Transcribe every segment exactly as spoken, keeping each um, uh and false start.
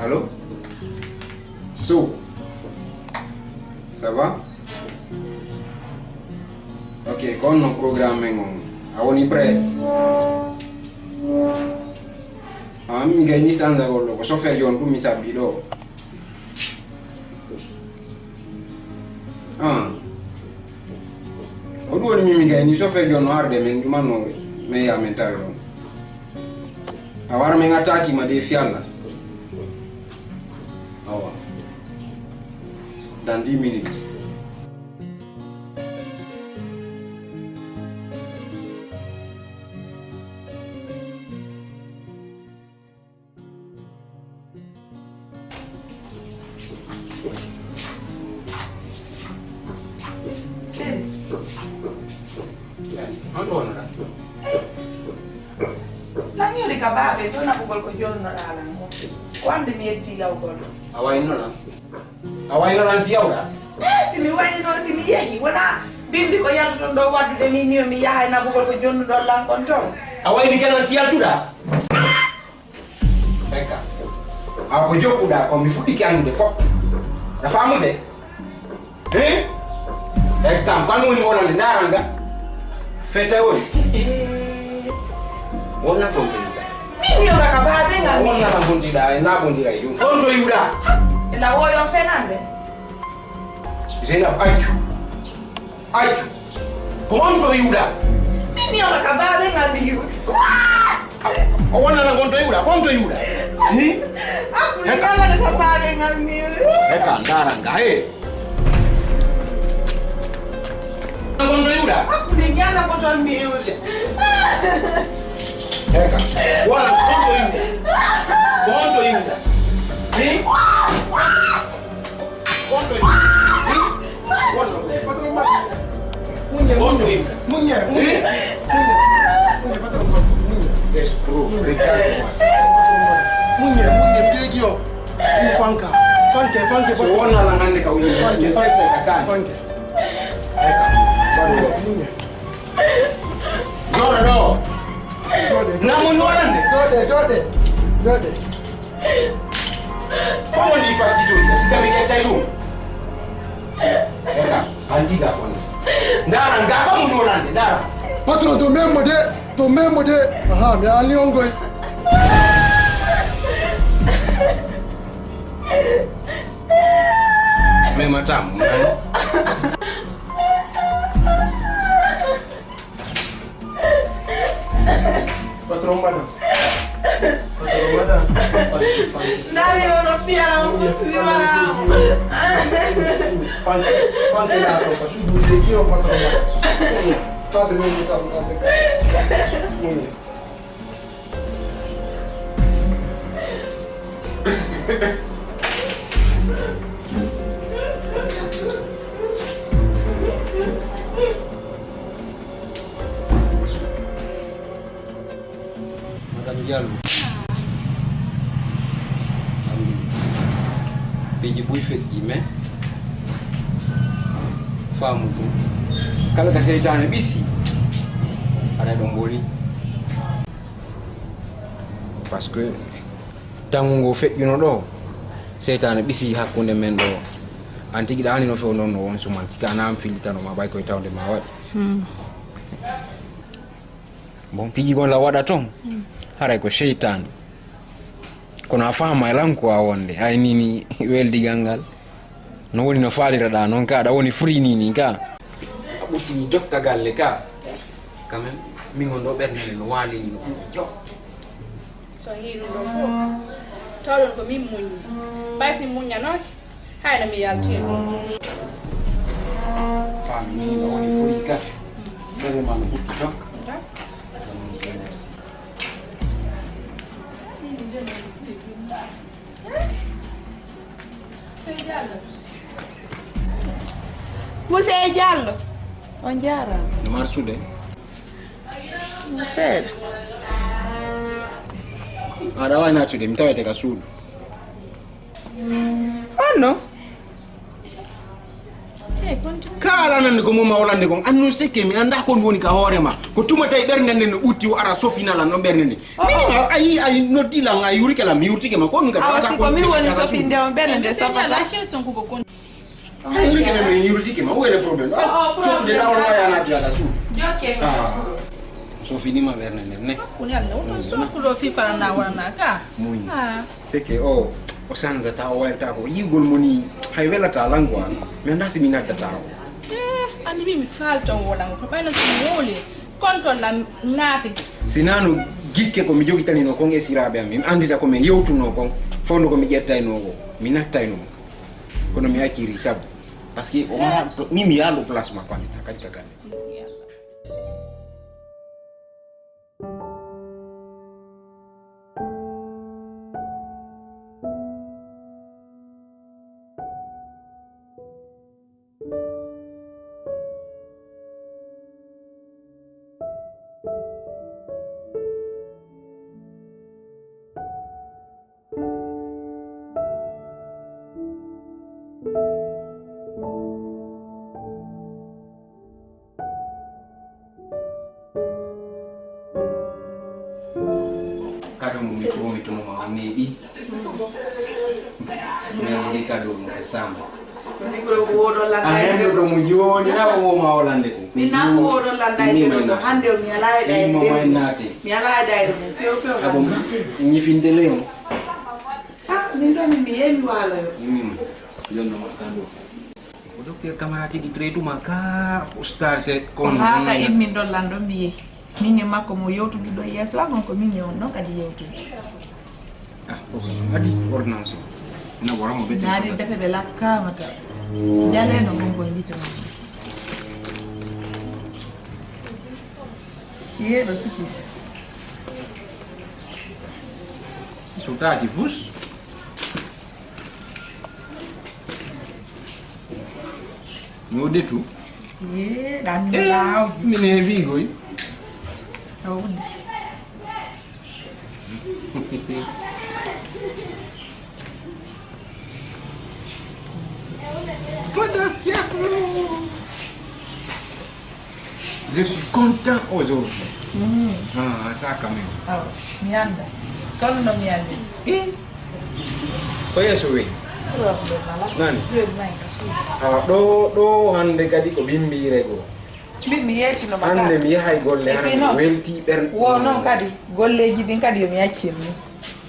Allô? So, ça va? Ok, ko honno programme men on? A woni prêt? Ah, min gayni sanzagol ɗo, ko chauffeur on ɗum mi sabbi ɗo. Ah. Ko ɗum woni min mi gayni chauffeur on no arde men ɗumanno men ya men tawe ɗon. A wara men attaque ma de fi Allah. Awa. Dans dix minutes. Honɗo wonnoɗaa? Lan yori ka baabe to nabugol ko jonnoɗaa lan ko. Ko ande mi yetti yawgol ɗo. A wayno lan? A wayno lan si yawɗa? Eh, si mi wayno si mi yehi. Wona bimbi ko yaltuton ɗo waddude min ni mi yaha e nabugol ko jonnuɗon lan kon ton. A wayni kanan si yaltuɗa? Ekka. Awa ko jokkuɗa ko mi fuɗɗike anndude fof. Na famude? Eh? Ektam, kan woni wonande ndaranga? Fete woni. Wonna kon to yiɗa. Min mi yoga ka baabe ngam mi. Wonna kan hontiɗa e nabondira e yum. Kon to yiɗa. La woyon fenande. Zainab, accu. Accu. Ko honto yiwɗa? Min yama ka baabe ngam mi yiwɗi. O wonnana ko honto yiwɗa? Ko honto yiwɗa? Hmm? Abdu yama ka baabe ngam mi yiwɗi. Eka, ndara nga, he. Ko honto yiwɗa? Abdu yama ko ton mi yiwɗi. Eka, wona ko honto yiwɗa? Ko honto yiwɗa? Hmm? Muñe, muñe, muñe, muñe, muñe, muñe, patron, muñe. Escroc, regarde-moi ça. Muñe, muñe, peeji o. Fanka, fanke, fanke, so wonna la ngande ka woni fanke, fanke, fanke. Muñe. Jooɗo ɗo. Jooɗe. Namun waɗande. Jooɗe, jooɗe, jooɗe. Ko woni fakkitude? Sika mi ƴettay ɗum. Eka, anti ga fon. Ndara, nda ko mun wonande, ndara. Patron, to memmo de, to memmo de. Aha, mi ali on goy. Mema tam. Patron, madame. Patron, madame. Nani ono piala on ko suiwara. Fanke, fanke na to ko sudu de ki o patron, madame. Tabe no ni tam sande ka. Madame Diallo. Piiji buy feƴƴi, mais faamu ɗum. Kala ka seytaane ɓisi, haɗa ɗo mbooli. Parce que tangu ngo feƴƴuno ɗo, seytaane ɓisi hakkunde men ɗo. An tigi ɗaani no few noon no won suman, tika na am fillitano ma ɓay koye tawde ma waɗi. Hmm. Bon, piiji gon la waɗa toon. Hmm. Haray ko seytaane. Kono a faama e lan ko a wonde, ay nini weldigal ngal. No woni no faaliraɗaa noon ka, aɗa woni furi ni ni ka. A ɓurtini jokka galle ka. Quand même, min on ɗo ɓernde men no waalini no ɓuri jok. So hiiruɗo fof, tawɗon ko min muññi. Ɓay si muññanooki, hayno mi yaltii ɗum. Faami ni no woni furi ka. Ɓernde ma no ɓurti jok. Monsieur Diallo, on jaaraama. No marsude? Seeɗa. Aɗa waawi naatude, mi tawete ka suudu. Honno? Ka Ala nande ko moma wolande kon, annu sekke mi anda ko woni ka hoore ma. Ko tuma tawi ɓernde nden no ɓutti o ara sofina lan ɗon ɓernde nden. Mini ma ayi ayi noddi lan a yurike lan mi yurtike ma ko ɗum ka. Awa si ko min woni sofinde on ɓernde nde sofata. A yurike ma mi yurtike ma, où est le problème? Cokkude lawol ma yana to yada suudu. Jokke. Ah. Sofinima ɓernde nden ne. Hakkunde Allah, on ton sokkuɗo fi parana warana ka. Muñ. Ah. C'est que o o sansata o waylata ko yiwgol mo ni hay welata lan quoi. Mi anda si mi nattata o. Eh, andi mi mi falta o wolango to ɓayno si mi wowli kontol lan naati. Sinano gikke ko mi jogitanino kon e siraɓe am mi andita ko mi yewtuno kon fawno ko mi ƴettayno o mi nattayno kono mi acciri sabu parce que o mara mi mi yalo place makko andita kadi ka gande. Kado mo mi fomi to ma o neeɓi. Neeɓi kado mo ko samba. Sikuro ko woɗo landa a hendo ɗo mo joni na o woma o lande ko mi na ko woɗo landa e ɗo hande o mi ala e ɗa e mo may nate mi ala e ɗa e mo few few abo ñifinde leon. Ah min ɗo min mi yehi mi waloyo. Yonno ma kado. O docteur Camara tigi traituma ka star se ko haka immin ɗon lanɗo mbiye min e makko mo yewtuduɗo yeeso a gon ko min e on ɗon kadi yewtude. Ah, ok. Adi ordonnance o na wara mo bete naari bete ɓe lakkamata jaleno gon ko mbite ma. Yeɗo suki. Sutaki fus. Mo detu. Ye dan law. Mine bigoy. Koda fiaklo. Je suis content aujourd'hui. Mm. Ah, ça quand même. Awa, mi anda. Kono no mi andi. Eh. Ko yeso we. Nani? Awa ɗo ɗo hande kadi ko bimbiire go. Mbi mi yeetino ma hande mi yahay golle hande welti ɓer. Wo noon kadi golleeji ɗin kadi yo mi accir ni.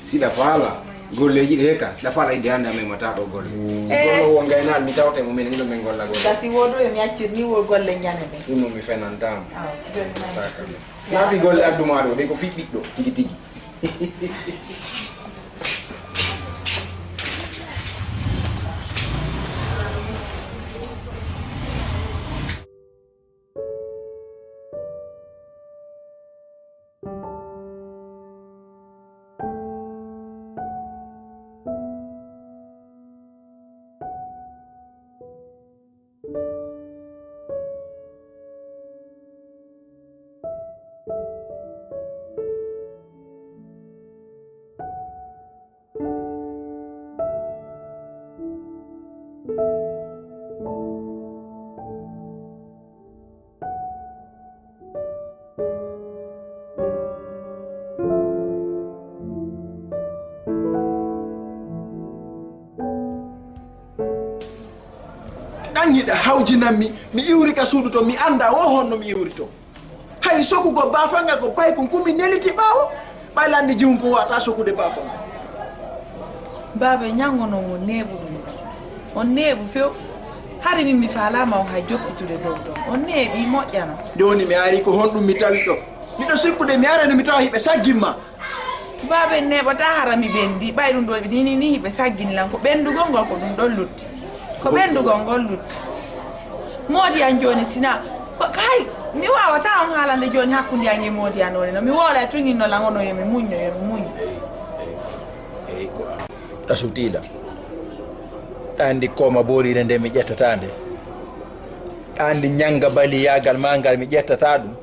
Siɗa faala golleeji ɗe ka siɗa faala idde hannde a memata ɗo golle. Si gollo wo ngaynaal mi tawte mo minen ɗo min golla golle. Gasi wodo yo mi accir ni wo golle ñane ɗe. Ɗum no mi fenantama. Saka. Naafi golle adduma ɗo de ko fiɓɓiɗɗo tigi tigi. Ɗan hiɗa hawjinammi mi iwri ka suudu to mi annda wo honno mi iwri to. Hay sokugo baafal ngal ko paykun kumi neliti ɓaawo ɓay lanni jihun ko wata sokude baafal ngal. Baabe ñanngo noon on neeɓu ɗum ɗon on neeɓu few. Hari min mi faalama on hay jokkitude dow ɗon on neeɓi moƴƴano. Jooni mi ari ko honɗum mi tawi ɗo miɗo sikkude mi arani mi tawa hiɓe saggimma. Baaben neeɓata hara mi ɓenndi ɓay ɗum ɗo nini ni hiɓe saggini lan ko ɓenndugol ngol ko ɗum ɗon lutti. Ko ɓenndugol ngol lutti. Moodi an jooni sina ko hay mi waawata on haalande jooni hakkunde an e moodi an one no mi woola e tuginno lan ono yo mi muñño yo mi muñño. Ɗasutiiɗa ɗa anndi kooma booriire nde mi ƴettata nde ɗa anndi ñannga baliyaagal maa ngal mi ƴettata ɗum.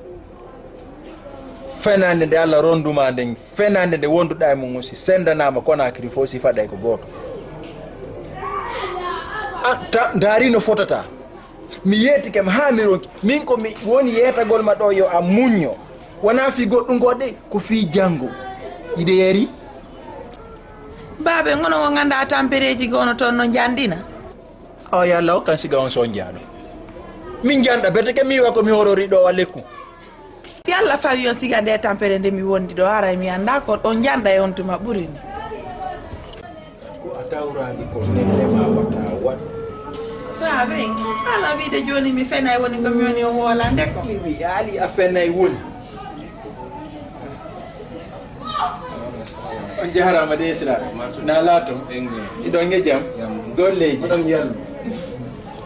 Fenaande nde Allah ronduma nden fenaande nde wonduɗa e mum si sendanaama Conakry fof si faɗay ko gooto. A ta ndaari no fotata. Mi yeetike ma haa mi ronki. Min ko mi woni yeetagol ma ɗo yo a muñño. Wonaa fii goɗɗum ko de, ko fii janngo. Ide yeri? Baabe, ngono ngo nganndaa tampereeji gono toon no njanɗina? Awa yo Allah hokkan siga on so on njaaɗo. Min njanɗa, beteke mi wi'a ko mi horori ɗo wa lekku. Si Allah fawi on siga nde tampere nde mi wondi ɗo, haray mi anndaa ko on njanɗa e on tuma ɓuri ni. Ko a tawraani ko nenne ma wata waɗ. Baabe, ala wiide jooni mi fenay woni ko mi woni o woola nde ko. Mi wiyaali a fenay woni. On jaharaama de sira. Na laato. Iɗon e jam. Golleeji. Oɗon yallu.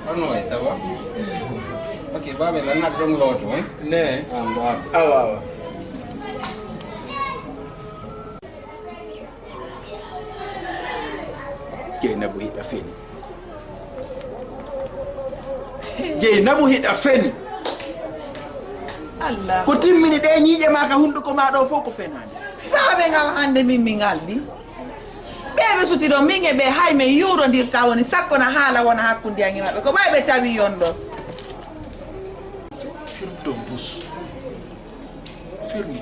Hono way, ça va? Ok, baabe, lan nak ɗon looto, hein? Ne. Awa, awa. Jeynabu hiɗa feni. Jeynabu hiɗa feni. Allah. Ko timmini ɗe ñiiƴe ma ka hunduko ma ɗo fof ko fenaande. Baabe ngal hannde min mi ngaldi. Ɓe ɓe suti ɗo min e ɓe hay min yuurondirta woni sakko na haala wona hakkunde an e maɓɓe. Ko ɓay ɓe tawi yon ɗo. Firme ton bus. Firme.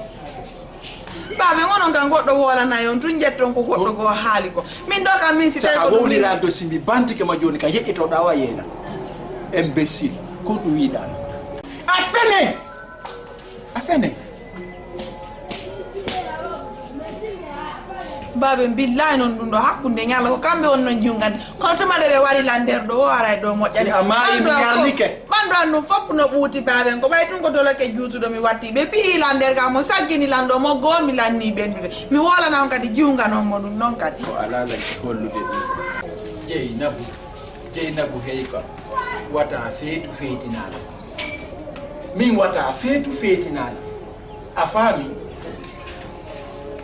Baabe, wono ngam goɗɗo woolanayi on tun, njetton ko goɗɗo goo haali ko. Min ɗo kam, min si tawi ko ɗum wowlira min do si mi bantike ma jooni ka yeƴƴitoɗa wa yeena. Imbécile, ko ɗum wiɗa? A fene! A fene! Baabe, billahi non ɗum ɗo hakkunde ñala ko kamɓe wonno jungande. Kono tuma nde ɓe wari lan nder ɗo, o aray ɗo moƴƴani. Si a maayi, mi yarlike. Ɓandu an ɗum fof no ɓuuti baaben, ko ɓay tun ko doloke juutuɗo mi watti. Ɓe piyi lan nder ga mo saggini lan ɗo, mo goomi lan ni ɓendude. Mi wolana on kadi jiwnganon mo ɗum non kadi. Ko alaa lan hollude ɗum. Jeynabu, Jeynabu heyka. Wata feetu feetinala. Min wata feetu feetinala. A faami?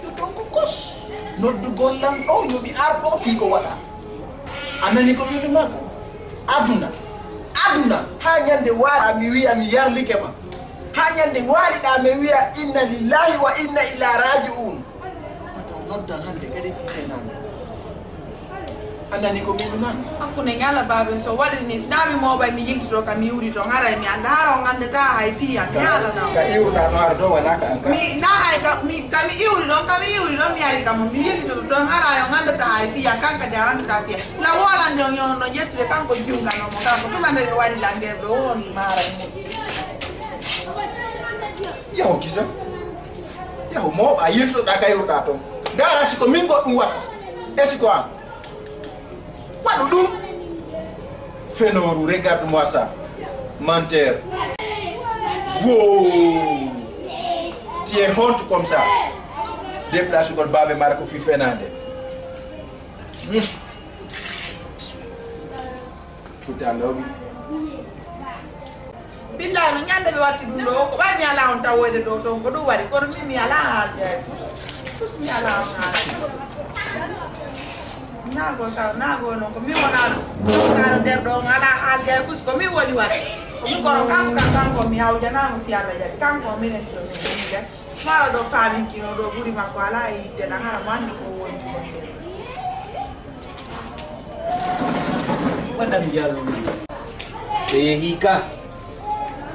Yo ɗon ko kos. Noddugol lan ɗo, yo mi ar ɗo fii ko waɗa. A nani ko min maako? Aduna. Aduna. Haa ñande waɗa mi wi'a mi yarlike ma. Haa ñande waɗiɗa mi wi'a inna lillahi wa inna ila raji'un. Wata o noddan hande kadi fii fenande. A nani ko min man? Hakkunde ñala baabe so waɗiri ni, si naa mi mooɓay mi yiltito ka mi iwri ton, haray mi annda, hara on anndata hay fiya, mi haalana on. Ka iwruɗa no hara dow wala ka an ka? Mi, naa hay ka, mi, ka mi iwri ɗon, ka mi iwri ɗon, mi ari ka mo, mi yiltito ton, hara on anndata hay fiya, kan kadi a anndata fiya. La wolande on yon no ƴettude, kanko junngano mo, kanko tuma nde ɓe waɗi la nder ɗo, won mi maara e mum. Yaw kisa. Yaw mooɓa yiltoɗa ka iwruɗa ton. Ndaara si ko min goɗɗum waɗa. E si ko an? Waɗu ɗum. Fenooru, regarde-moi ça. Menteur. Wow. Tu es honte comme ça. Déplacugol baabe mara ko fii fenaande. Hmm. Futa lawmi. Billahi no ñande ɓe watti ɗum ɗo, ko ɓay mi alaa on tawoyde ɗo ton, ko ɗum waɗi, kono min mi alaa haalde hay fus. Fus mi alaa on haalde. Naago taw, naago non ko min wonaa ɗum. Kaano nder ɗo on alaa haalde hay fus, ko min woni waɗde. Ko min kono kanko kan, kanko mi hawjanaama si Allah jaɓi. Kanko minen ɗo min woni de. Mara ɗo faaminkino ɗo ɓuri makko alaa e yidde na hara mo anndi ko woni wonde. Madame Diallo, ɓe yehi ka.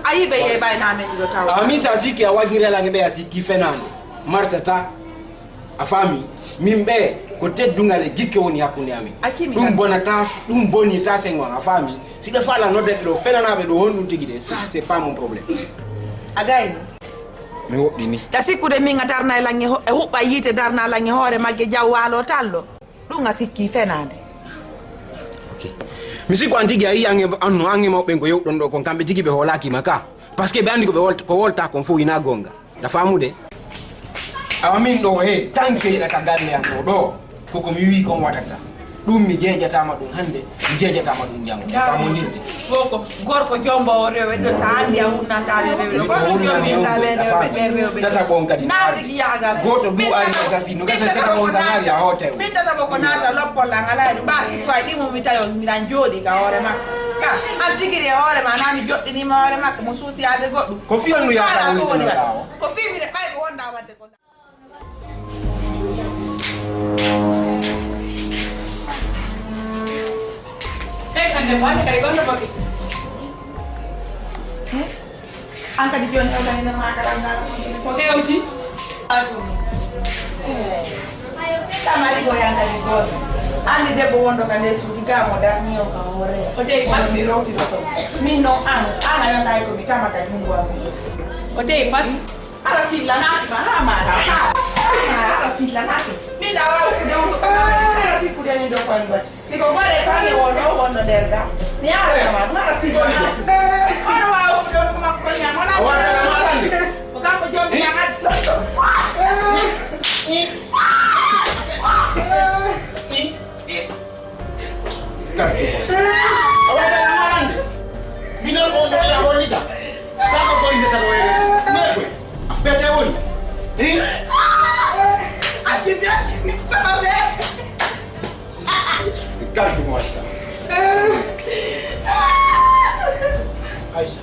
A yi ɓe yehi ɓay na men ɗo taw. A min sa sikki a waɗi relage ɓe a sikki fenaande. Marsata, a faami? Min ɓe ko teddungal e jikke woni hakkunde amin. Accimi ɗum bonata, ɗum bonirta sengo a faami? Si ɓe faala nodde ɓe ɗo fenanaɓe ɗo honɗum tigi de, ça c'est pas mon problème. A gayni. Mi woɗɗini. Ka sikkude min a darna e lange ho-, e huɓɓa yiite darna lange hoore magge jaw waalo tallo. Ɗum a sikki fenaande. Ok. Mi sikku an tigi a yi ange, anno ange mawɓe ko yewɗon ɗo kon kamɓe tigi ɓe hoolaki ma ka. Parce que ɓe andi ko ɓe wolta, ko wolta kon fof ina gonga. Da famude. Awa min ɗo he, tan keyɗa ka galle am ɗo ɗo. Koko mi wi kon waɗata. Ɗum mi jeejataama ɗum hannde, mi jeejataama ɗum janngo. Famondirde. Ko, ko gorko jombo o rewɓe ɗo, so a anndi a hunnanta ɓe rewɓe. Ko ɗum jombinta ɓe rewɓe, ɓe rewɓe. Tata ɓon kadi. Naafiki yaagal. Gooto du ari e sasi, no gasa tata ɓon kan ari a hootay. Min tata ko naata loppol an alaa e ɗum. Ɓaa sikko ay ɗimo mi tawi on, miɗan jooɗi ka hoore makko. Ka, an tigi e hoore ma, na mi joɗɗinima hoore makko, mo suusi alde goɗɗum. Ko fii on no yaata woni ko woni ɗo waɗa. Ko fii mi de ɓay ko wonda wadde ko. Hey, kande bane kadi gonno bakki. An kadi jooni hewtanino ma kala ngala ko hewti. Asumi. Tamari ko yan kadi ko. Andi debbo wonɗo ka nder suudu ga mo darni o ka hoore. O tawi pas. Mi rewti ɗo to. Min no an, an a yonta ko mi tama ka jungo am. O tawi pas. Ara filla na ma ha ma ha. Ara filla na si. Min da wa ku de wonɗo ka. Ara si ku de ni do ko en. Si ko gore kane wonɗo wonɗo nder ga. Mi ara ma, mi ara filla na. Ono wa o don ko makko nya, ona. O wara na halande. O kanko jom nya. Kadi. A waɗa e haalande. Minon on ɗo ya wonida. Kaka police tan wayre. Ne koy. A fete woni. Eh? A jibi a jibi. Kadi mo wasa. Aisha.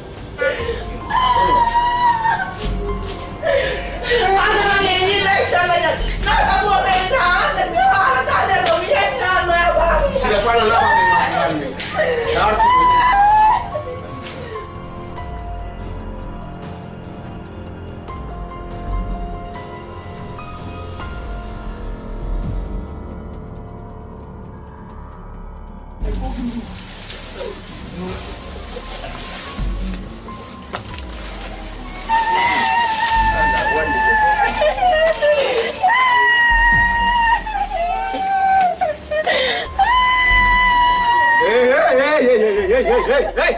Hey, hey, hey, hey, hey, hey, hey, hey, hey, hey.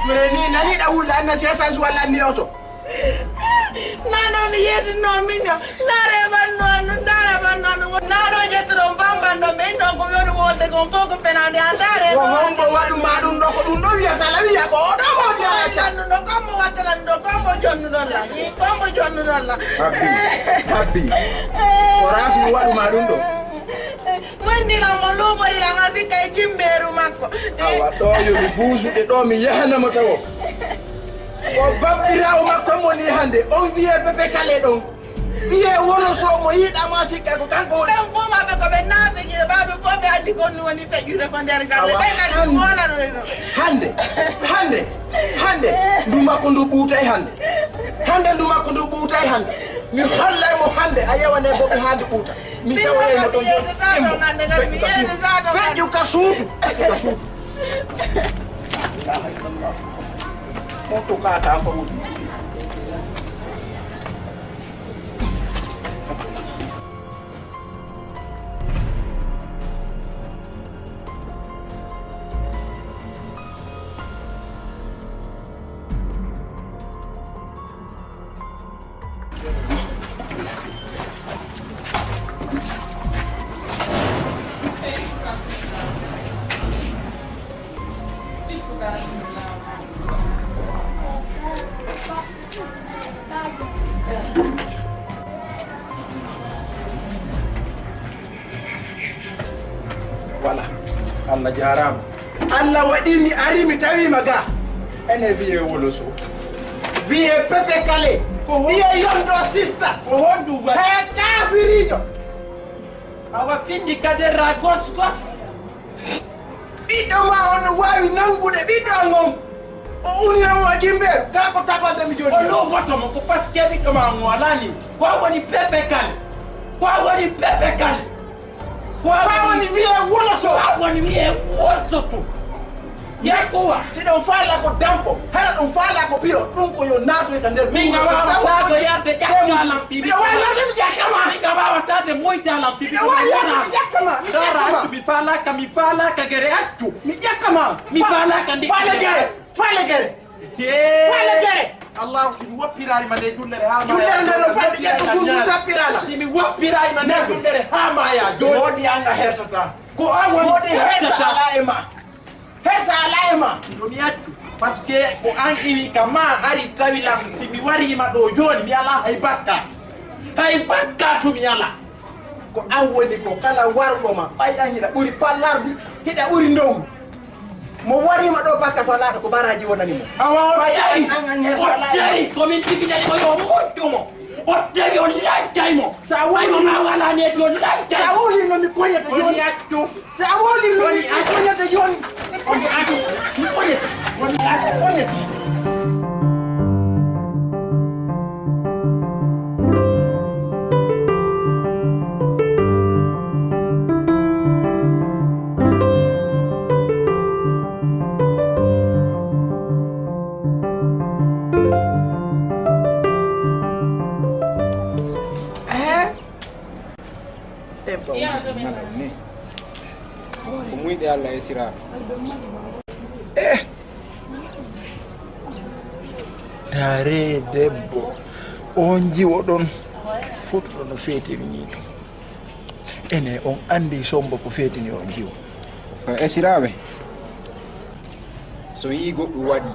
Mene ni nani da wula na siasa zuwa la ni oto. Nano mi yeddi no min yo. Nare ban no no nare ban no no. Naro yeddi no bamba no min no ko yoni wolde ko ko ko penande andare. Ko hombo wadu ma dum do ko dum no wiya sala wiya ko do mo jara. No ko mo watala no ko mo jonnu no la. Ni ko mo jonnu no la. Habbi. Habbi. Ko rafi wadu ma dum do. Wondiran mo luumoriran o sikka e jimbeeru makko. Awa ɗo yo mi buusude ɗo mi yahanamo tawo. O babbirawo makko mo ni hande on wiye pepe kale ɗon. Wiye wono so mo yiɗa ma sikka ko kanko woni. Kan fof maɓɓe ko ɓe naafeji ɓe baɓe fof ɓe andi kon ni woni feƴƴude ko nder galle ɓe kadi molanoyno. Hande hande hande ndu makko ndu ɓuutay hande. Hande ndu makko ndu ɓuutay hande. Mi hollay mo hande a yewane boɓe ha ndu ɓuuta. Mi tawoyayno ɗon joni. Feƴƴu ka suudu. Feƴƴu ka suudu. Feƴƴu ka suudu. Mo to ka ta fawudu. Voilà. Allah jaaraama. Allah waɗi mi ari mi tawi ma ga. Ene wiye wolo so. Wiye pepe kale. Ko wiye yondo sista. Ko hondu wa. He kafirijo. Awa findi kadera gos gos. Ɓiɗɗo ma on no waawi nanngude ɓiɗɗo am on. O unira mo e jimbeeru. Kaa ko tapande mi joni. O lowoto mo ko parce que ɓiɗɗo ma on o alaa ni. Ko a woni pepe kale. Ko a woni pepe kale. Ko a woni wiye woloso. Ko a woni wiye woloso to. Yakuwa. Si ɗon faala ko dampo, hara ɗon faala ko piro, ɗum ko yo naatoy ka nder. Min nga waawata ko yarde ƴakkalam fi. Miɗo waawi yarde mi ƴakkama. Min nga waawata de moytalam fi. Miɗo waawi yarde mi ƴakkama. Mi ƴakkama. Mi faalaaka, mi faalaaka gere accu. Mi ƴakkama. Mi faalaaka ndi. Faale gere. Faale gere. Faale gere. Allahu si mi woppiraari ma nde jullere haa ma. Jullere nde no fadde ƴetto suudu tappiraala. Si mi woppiraari ma nde jullere haa ma ya jooni. Woodi an a hersata. Ko an woni woodi hersa ala e ma. Hersa ala e ma. Miɗo mi accu. Parce que ko an iwi ka ma ari tawi lam si mi wari ma ɗo jooni mi ala hay bakka. Hay bakka to mi ala. Ko an woni ko kala warɗo ma, ɓay an hiɗa ɓuri pallardi, hiɗa ɓuri ndowru. Mo warima ɗo bakka to laaɗo ko baraji wonani mo. Awa o tawi, o tawi ko min tigi nani ko yo moƴƴu mo. O tawi o lancay mo. Sa woli mo ma wala ne o lancay. Sa woli no mi koyata joni. Sa woli no mi koyata joni. On ati mi koyata. On ati koyata. Allah esira. Eh! Ndaaree debbo, oon jiwo ɗon, fotuɗo no feetiri nii ɗum. Ene on anndi Sombo ko feetini on jiwo? Eh, esiraaɓe, so yii goɗɗum waɗi,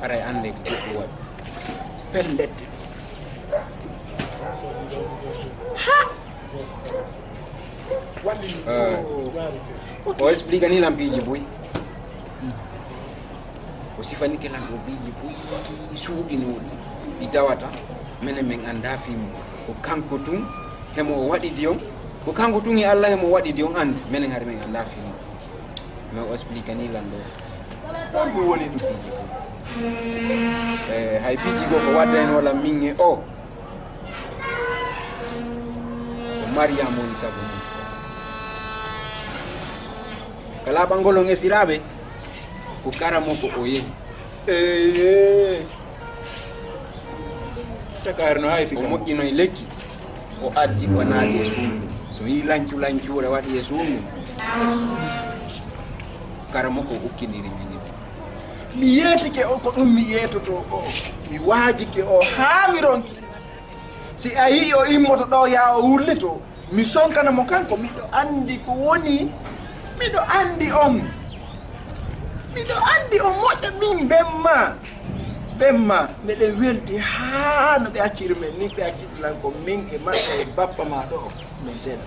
aray annde ko goɗɗum waɗi. Pellet. Ha! Eh, o explique ni lan piiji buy. O sifanike lan ɗo piiji buy suuɗinooɗi ɗi tawata menen men anndaa fii mum. Ko kanko tun hemo o waɗidi on, ko kanko tun e Allah hemo o waɗidi on anndi, menen hari men anndaa fii mum. Mais o explique ni lan ɗo. Ɗon ɗum woni ɗum piiji buy. Eh, hay piiji goo ko waddayno lan min e o. Ko Mariama woni sabu mum. Ka laaɓangol on esiraaɓe, ko karamoko o yehi. Eeye. Takaari no hay o fika. Moƴƴinoy lekki, o addi, o naali e suudu. So yii lancu lancuure waɗi e suudu, karamoko o ukkindiri min. Mi yeetike on ko ɗum mi yeetotoo o. Mi waajike o haa mi ronki. Si a yi'ii o immoto ɗo yaa o wullito, mi sonkana mo kanko, miɗo anndi ko woni, miɗo anndi on. Miɗo anndi on moƴƴa min bemma. Bemma, meɗen welti haa no ɓe acciri men ni, ɓe acciri lan ko min e makka e bappa ma ɗo, men seeɗa.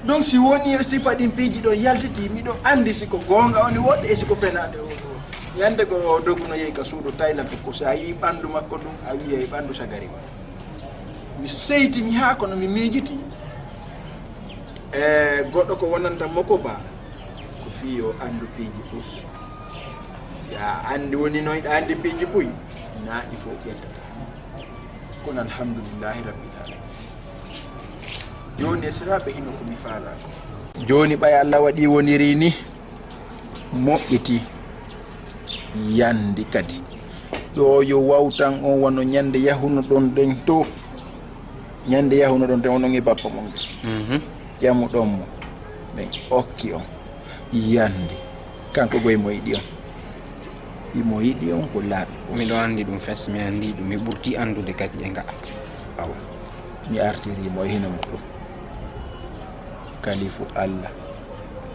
Donc si woni e sifa ɗin piiji ɗon yaltiti, miɗo anndi si ko goonga woni woɗɗi e si ko fenaande woni woɗɗi. Ñande goo o doguno yehi ka suudu Thailand ko so a yii ɓanndu makko ɗum, a wi'ay ɓanndu sagari ma. Mi seytini haa kono mi miijiti. E goɗɗo ko wonanta moko ba, ko fii yo anndu piiji pus. Si a anndi woni noon ɗa anndi piiji puy, naa ɗi fof ƴettata. Kono alhamdulillahi rabbil alamin. Jooni esiraaɓe hino ko mi faalaa ko. Jooni ɓay Allah waɗi woniri ni, moƴƴiti yandi kadi. Ɗo yo wawtan on wano ñande yahuno ɗon ɗen to. Ñande yahuno ɗon ɗen onon e bappa mon ɗen. Mhm. Ƴamuɗon mo. Ɓen okki on yandi. Kanko goy mo yiɗi on. Imo yiɗi on ko laaɓi. Miɗo anndi ɗum fes, mi anndi ɗum, mi ɓurti anndude kadi e nga'a. Awa, mi artiri mo e hino mo ɗum. Kalifu Allah,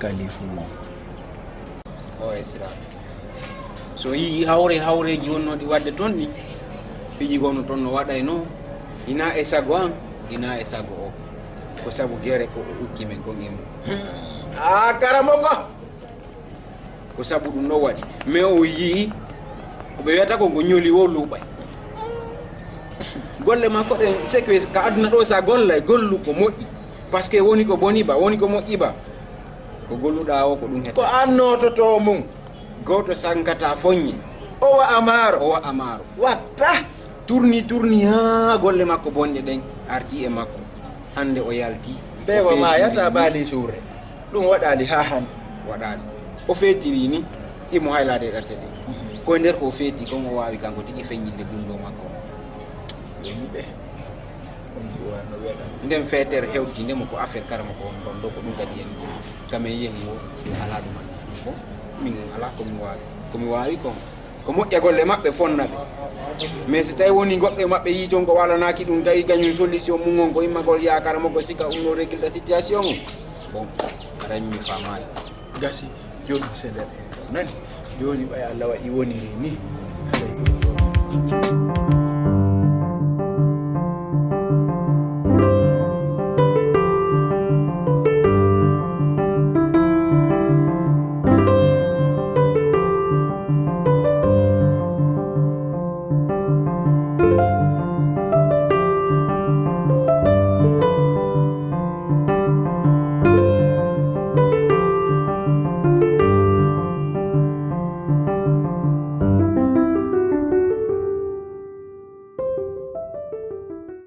kalifu mo. O esira. So yii hawre, hawreeji wonnooɗi waɗde toon ɗi, piiji gonno toon no waɗaynoo, ina e sago am, ina e sago o. Ko sabu gere ko o ukki men kon e mum. Ah, karamoko! Ko sabu ɗum ɗo waɗi. Mais o yii, ko ɓe wiyata ko ngo ñoli wo luuɓay. Golle makko ɗen, c'est que ka aduna ɗo sa gollay, gollu ko moƴƴi. Parce que woni ko boni ba, woni ko moƴƴi ba. Ko golluɗaa o, ko ɗum hetta. Ko an noototoo mum. Gooto sankata foññe. O wa'a maaro. O wa'a maaro. Watta. Turni, turni haa golle makko bonɗe ɗen arti e makko. Hannde o yalti. Mbeewa maayata baali suure. Ɗum waɗaali haa hannde. Waɗaali. O feetiri ni, imo haylaade e ɗatte ɗe. Ko e nder ko o feeti kon o waawi kanko tigi feññinde gunndoo makko. Yimɓe. Nden feetere hewti nde mo ko affaire karamoko on ɗon ɗo ko ɗum kadi en. Kam en yehi o alaa ɗum anndaa ɗum fof. Min alaa ko mi waawi. Ko mi waawi kon ko moƴƴa golle maɓɓe fonna ɓe. Mais si tawi woni goɗɗo e maɓɓe yii toon ko walanaaki ɗum, tawi kañum solution mum on ko immagol yaa karamoko sika ɗum no réglita situation on. Bon, aray mi faamaali. Gasi, jooni mi seeɗa nani. Jooni ɓay Allah waɗi woniri ni.